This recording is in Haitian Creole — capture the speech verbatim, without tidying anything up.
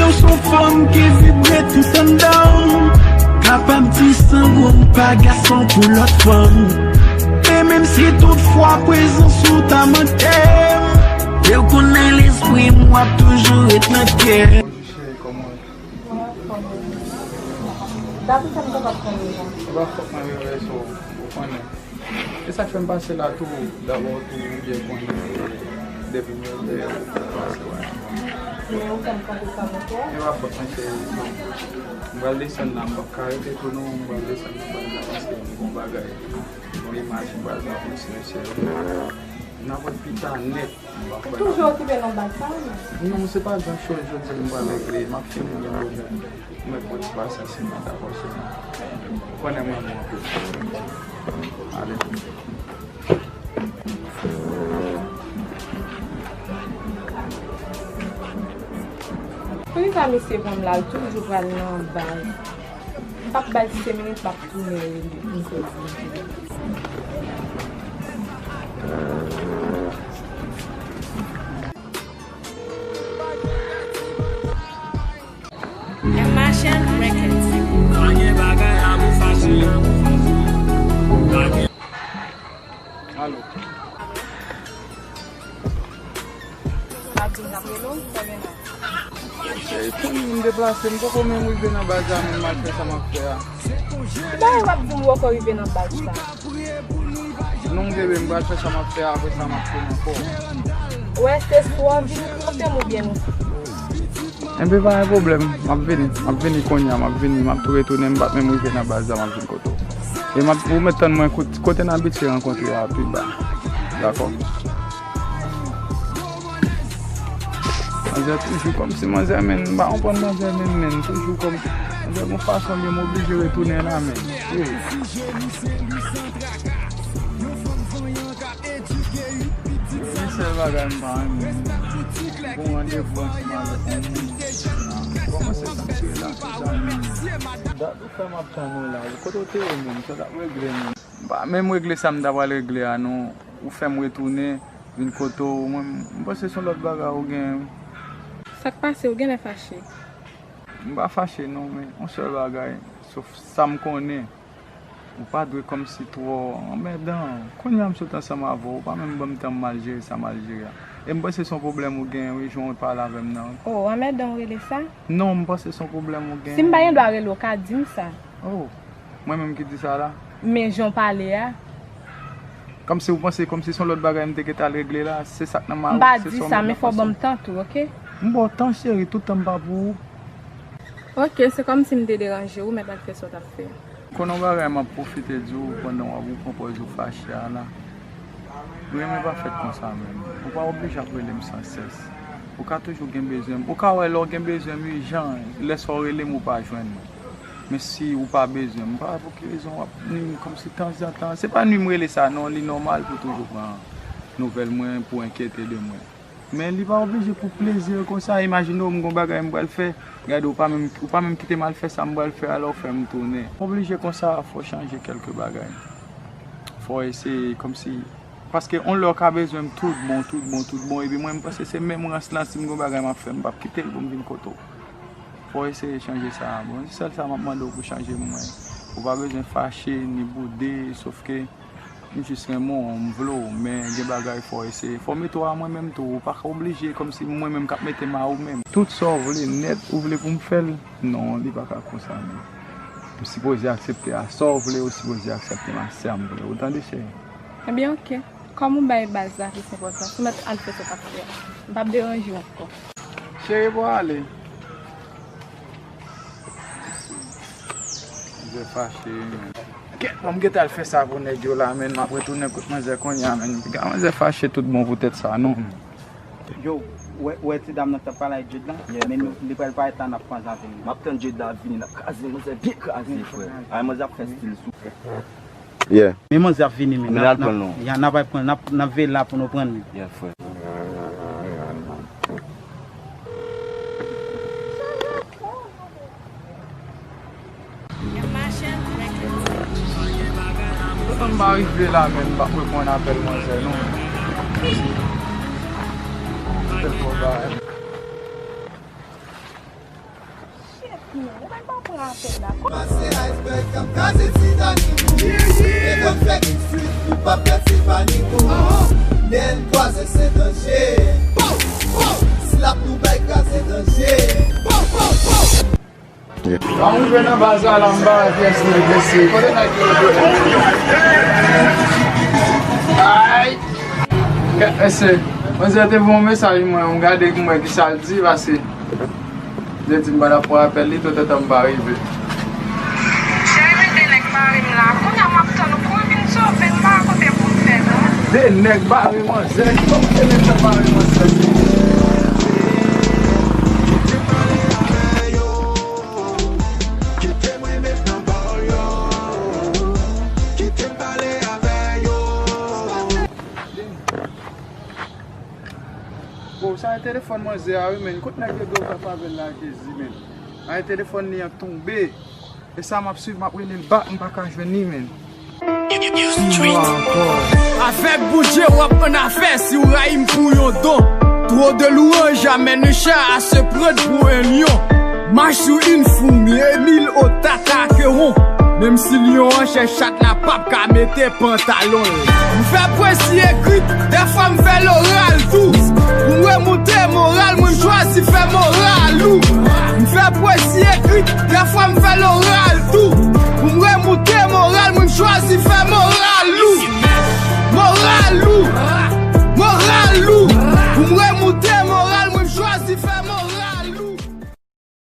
Ou s on fanm ki vibre tout anndan w. Kapab di san gwo m pa gason pou lòt fanm. Men menm si tout fwa prezans ou ta manke m, yo konnen lespri m w ap toujou ret nan kè. Bonjou cheri, kòman w ye? Mwen anfòm. Gade sa m kapab fè pou ou. Se pa fòt mwen, bebe, so, ou konnen. E sa k fè m pase la tou, dabò tou, ou byen konnen, depi m reve, m pase la. Men ou fè m kanpe sa, monchè? E pa fòt mwen, cheri. M pral desann la, m p ap ka rete tou non, m pral desann nan baz la, paske m gon bagay, yon imaj m pral ba pou ti mesye yo. N ap wè pita nèt. Ou toujou okipe nan baz sa, wi. Non, se pa gran choz jodi a m pral regle. M ap fini gen pwoblèm. Ou mèt pran ti pasyans mwen, dakò, cheri? Ou konnen m renmen w anpil. Ale. Poukisa misye pran m la, l toujou pral nan baz? M p ap bay senk minit, m ap tounen rele pou m fè di. Emma Shell Records. Pa gen bagay la pou fache. Pa gen Alo. Sa di m t ap rele w, sa gen la. Cheri, kounye a m deplase, m poko menm rive nan baz la, menm m al fè sa m ap fè a. Ki bagay w ap di m ou poko rive nan baz sa? Non, bebe, m pral fè sa m ap fè a, apre sa m ap fè ankò. Ou rete sou anvi nou kote m oubyen nou? Enben, pa gen pwoblèm, m ap vini, m ap vini kounye a, m ap vini, m ap tou retounen, m pa t menm rive nan baz la, m ap vin kote w. E m ap, ou mèt tann mwen kote, kote n abitye rankontre a pi ba. Dakò. Manzè toujou kòmsi manzè, men, m pa konprann manzè, men, men, toujou kòm, manzè gon fason li, m oblije retounen la, men. Wi. Yon sèl bagay m pa renmen, gon randevou ansanm avèk yon moun, kòmanse santi relax, zanmi. Dat ou fè m ap tann ou la, kote w te ye menm, sa t ap regle menm? M pa menm regle sa m ta pral regle a non. Ou fè m retounen, vin kote w. Mwen, m panse se yon lòt bagay ou gen. Sa k pase? Ou genlè fache. M pa fache non, men yon sèl bagay, sof sa m konnen. Ou pa dwe kòmsi twò anmèdan. Kounye a m sot ansanm avè w, ou pa menm ban m tan m al jere sa m al jere a. E m panse se yon pwoblèm ou gen, wi, jan w pale avè m nan. Oh, anmèdan w rele sa? Non, m panse se yon pwoblèm ou gen. Si m pa gen dwa rele w, w ka di m sa. Oh, mwen menm ki di sa la? Men jan w pale a. Kòmsi ou panse, kòmsi se yon lòt bagay m te gentan al regle la, se sa k nan ma-, m pa di sa, men fò w ban m tan tou, oke? M ba w tan, cheri, tout tan m pa pou ou. Oke, se kòmsi m te deranje w, ou mèt al fè sa w t ap fè. Konnen yon bagay m ap pwofite di w pandan w ap, ou pran pòz ou fache a la. Renmen pa fèt konsa menm. Ou pa oblije ap rele m san sès. Ou ka toujou gen bezwen m. Ou ka wè lè w gen bezwen m ijan, lè sa w rele m ou pa jwenn mwen. Men si ou pa bezwen m, m pa wè pou ki rezon w ap nwi m kòmsi tanzantan. Se pa nwi m rele sa non, li nòmal pou toujou pran nouvèl mwen, pou enkyete de mwen. Men li pa oblije pou plezi konsa. Imajine w, m gon bagay m pral fè. Gade, ou pa menm, ou pa menm kite m al fè sa m pral fè a, lè w fè m tounen. Oblije konsa, fò w chanje kèlke bagay. Fò w eseye kòmsi, paske yon lè w ka bezwen m tout bon, tout bon, tout bon, epi mwen m panse se menm rans lan, si m gon bagay m ap fè, m p ap kite l pou m vin kote w. Fò w eseye chanje sa. Bon, se sèl sa m ap mande w pou chanje mwen. Ou pa bezwen fache, ni boude, sofke m jis renmen w, m vle w, men gen bagay fò w eseye. Fò w mete w a mwen menm tou. Ou pa ka oblije kòmsi mwen menm k ap mete m a ou menm. Tout sa w vle nèt, ou vle pou m fè l? Non, li pa ka konsa menm. M sipoze aksepte a sa w vle, ou sipoze aksepte m a sa m vle. Ou tande, cheri? Ebyen, oke. Kòm ou bay baz la plis enpòtans, ou mèt al fè sa w t ap fè a. M p ap deranje w ankò. Cheri, pou ale. Manzè fache, wi, men. Kèt, bon, m gentan al fè sa pou nèg yo la, men m ap retounen kot manzè kounye a, men. Piga manzè fache tout bon poutèt sa, non. Yo, ou wè, ou wè ti dam nan k t ap pale ak Jude la? Yeah, men nou, li pral parèt la, n ap kwaze avè li. M ap tann Jude la vini, n ap kraze manzè, byen kraze, frè. Ay, manzè ap fè stil sou, frè. Yeah. Men manzè ap vini, men. Men n al pran l non. Ya, n ap al pran l, n ap, n ap veye la pou nou pran l. Yeah, frè. Tan m pa rive la menm, m p ap reponn apèl manzè non. Apèl fò ba. Ou menm pa pran apèl la. Pase iceberg k ap kraze Titanic ou. E konn fè tout swit, nou p ap pèdi panik ou. Lè n kwaze se danje. Slap nou bay kraze danje. An rive nan baz la, la m ba pyès nèg mesye. Kote nèg yo ye? Ay! Kèt mesye, manzè te voye yon mesaj mwen, m gade pou m wè kisa l di, pase. Li di m pa t ap pran apèl li, tout etan m pa rive. Cheri, men de nèg bare m la. Kounye a m ap tann ou pou w vin sove m, m pa kote pou m fè non. De nèg bare manzè, ki kote nèg sa bare manzè? Bon, sa e telefòn manzè a wi, men. Kot nèg yo dwe w t ap avè l la, Jezi, men? Ay, telefòn li an tonbe. E sa m ap swiv, m ap rele l bak, m pa ka jwenn li, men. Ki nwa ankò. Avèk Bondye w ap ann afè si w rayi m pou yon don. Trop de louanges amène un chat à se prendre pour un lion. Marche sur une fourmi et mille autres attaqueront. Menm si lyon an chèch chat la p ap ka mete pantalon l. M fè pwezi ekri, dèfwa m fè loral tou. Pou m remonte moral mwen, m chwazi fè moral ou. M fè pwezi ekri, dèfwa m fè loral tou.